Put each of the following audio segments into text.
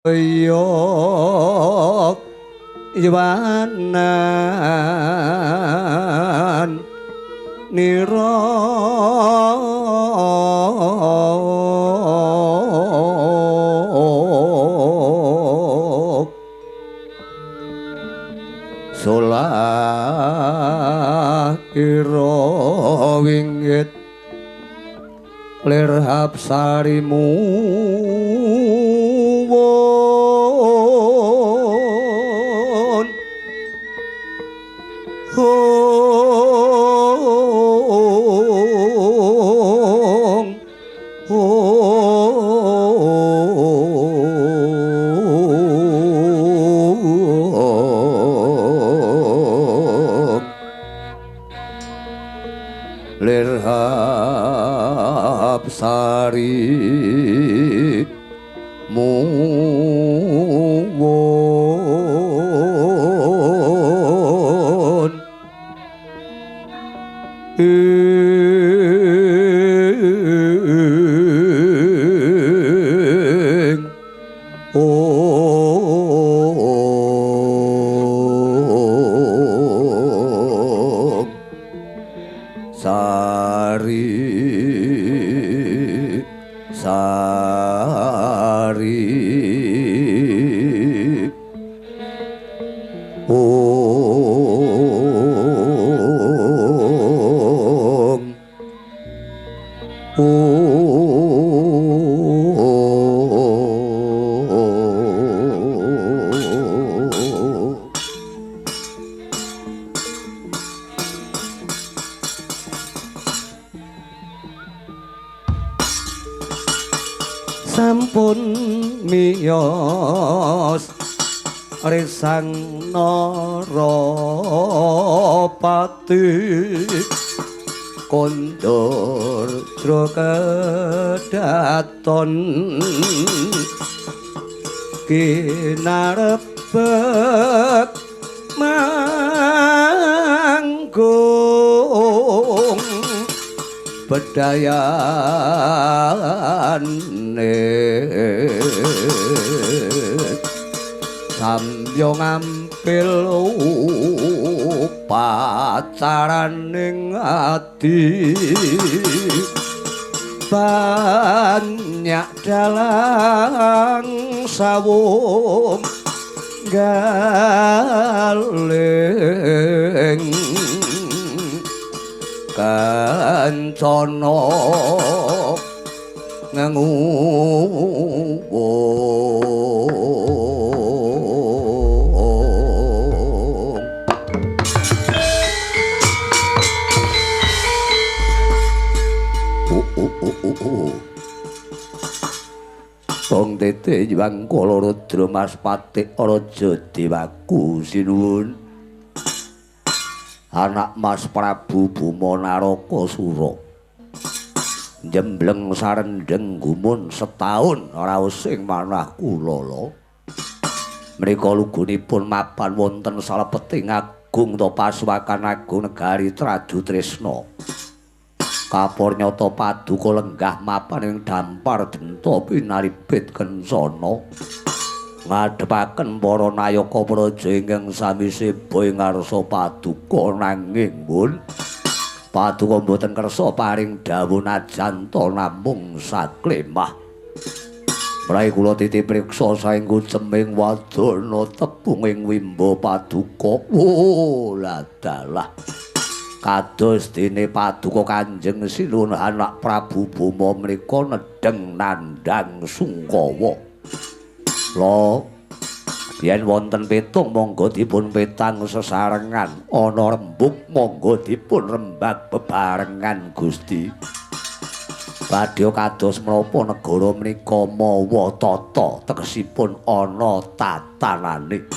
Yo Yuwanan nira solah ira winggit lir hapsarimu won hong hong lir hapsari muwun ing ong sari sari ong ong sampun miyos resang narapati kondur kedaton kinarebek manggung bedayane samya ngampil upacaraning ati banyak dalang sawung galing kancana ngenguwung. Bong Tete Hyang Kala Rudra Mas Patik Raja Dewaku sinuwun. Anak Mas Prabu Buma Narakasura. Njembleng sarendheng gumun setahun raos ing manah kula lho. Mrika lugunipun mapan wonten salebeting agung ta pasuwakan agung negari Traju Tresna. Kapur nyata paduka lenggah mapan ing dampar denta pinaribit kencana. Ngadhepaken para nayaka praja ingkang sami seba ing ngarsa paduka nanging pun paduka mboten kersa paring dawuh najanta namung saklemah. Mraih kula titip priksa saengga ceming wadana tepung ing wimba paduka. Oh ladalah. Kados dene paduka Kanjeng Sinuwun anak Prabu Boma menika nedheng nandhang sungkawa. Lho, yen wonten petung monggo dipun petang sesarengan, ana rembug monggo dipun rembag bebarengan Gusti. Badhe kados menapa negara menika mawa tata, tegesipun ana tatanane.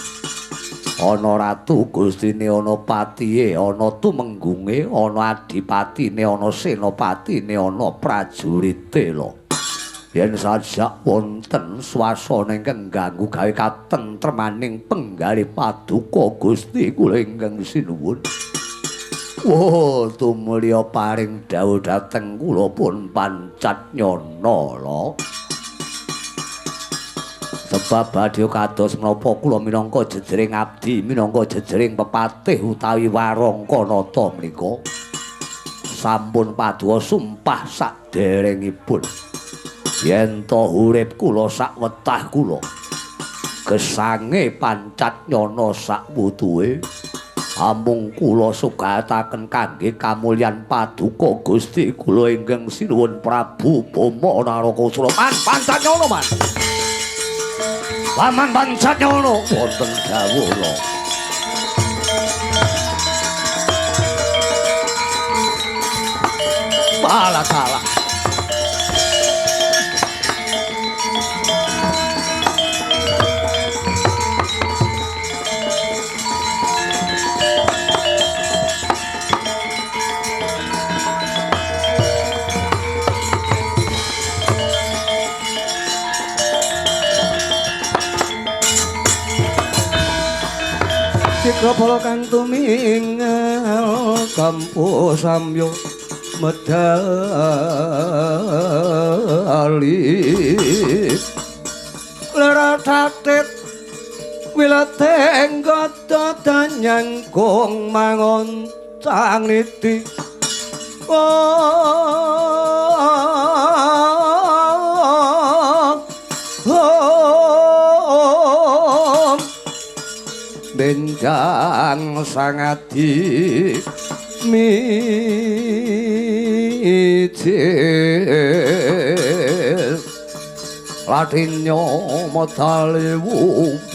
Ana ratu gustine, ana patihe, ana tumenggunge, ana adipatine, ana senopatine, ana prajurite lho. Yen sajak wonten swasana ingkang ganggu gawe katentremaning penggalih paduka Gusti kula ingkang sinuwun. Wah, tumulya paring dawuh dhateng kula pun pancat nyana lho. Sebab badhe kados menapa kula minangka jejering abdi, minangka jejering pepatih utawi warangka nata menika sampun paduka sumpah saderengipun yen to urip kula sak wetah kula gesange pancat nyana sak wutuhe amung kula sugataken kangge kamulyan paduka Gusti kula ingkang sinuwun Prabu Bama Narakasura. Man pancat nyana man. Paman pancat nyono wonten dawuh lho. Salah salah. Cikra kang tumingal kampuh samyo medali leratate wilateng gada danyangkung mangoncang niti benjang sangadi mijil ladinyo medali wuwut.